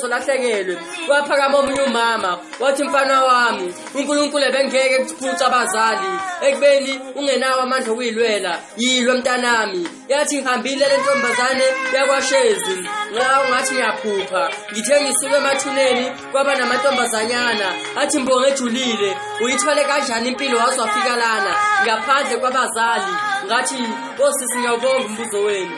Solahlekelwe. Waphakama omunye umama wathi, mfana wami, uNkulunkulu ebengeke kuthuca abazali ekubeni ungenawo amandla okuyilwela. Yilwe mntanami. Yathi ngihambile le ntombazane yakwaShezi, ngaw ngathi ngiyaphupha. Ngithe ngisuke emathuneni kwaba namantombazanyana athi, mbonge ejulile, uyithwale kanjani impilo waze wafika lana ngaphandle kwabazali? Ngathi, osisi, ngiyawubonga umbuzo wenu.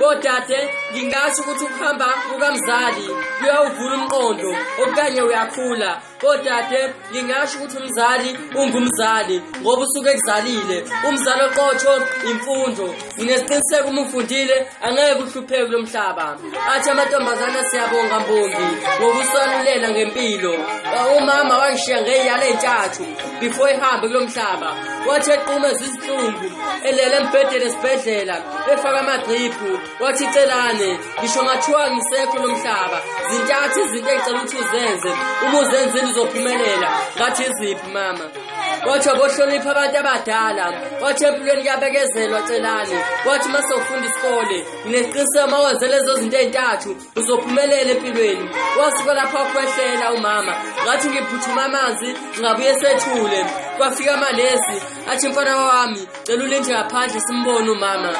Bodade, ngingasho ukuthi ukuhamba kukamzali kuyawuvula umqondo okanye uyakhula. Bodade, ngingasho ukuthi umzali ungumzali ngoba usuke ekuzalile. Umzali oqotho imfundo, nginesiqiniseko uma ufundile angeke uhlupheke kulo mhlaba. Athi amantombazana, siyabonga mbongi ngokusalulela ngempilo. Umama wangishiya ngey'yalo ey'ntathu before ehambe kulo mhlaba. Wathi equme zizinhlungu elele embhedeni esibhedlela efaka amadriphu, wathi, Celane, ngisho ngathiwa ngisekho lo mhlaba, zintathu izinto engicela ukuthi uzenze, uma uzenzile uzophumelela. Ngathi, iziphi mama? Wathi, abohlonipha abantu abadala. Wathi, empilweni kuyabekezelwa Celane. Wathi, uma sewufunda isikole, nginesiqiniseko uma wenze lezo zinto ey'ntathu uzophumelela empilweni. Wasuka lapho wakhwehlela umama, ngathi ngiphuthuma amanzi, ngabuye sethule. Kwafika amanesi, athi, mfana wami, cela ulinde ngaphandle simbone umama.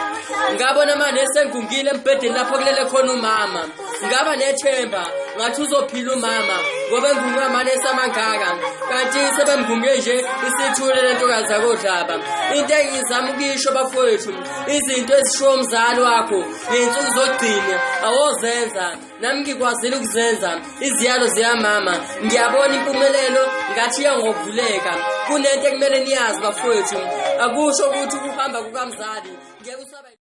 Ngabona amanesi engungile embhedeni lapho kulele khona umama. Ngaba nethemba, ngathi uzophila umama ngoba engungwe amanesi amangaka, kanti sebemngunge nje isithule le ntokazi yakodlaba. Into engizama ukuyisho bafowethu, izinto ezishiwo umzali wakho ngey'nsuku zokugcina awozenza. Nami ngikwazile ukuzenza iziyalo ziyamama, ngiyabona impumelelo ngathi iya ngokuvuleka. Kunento ekumele niyazi bafowethu, akusho ukuthi ukuhamba kukamzali ngeke usaba.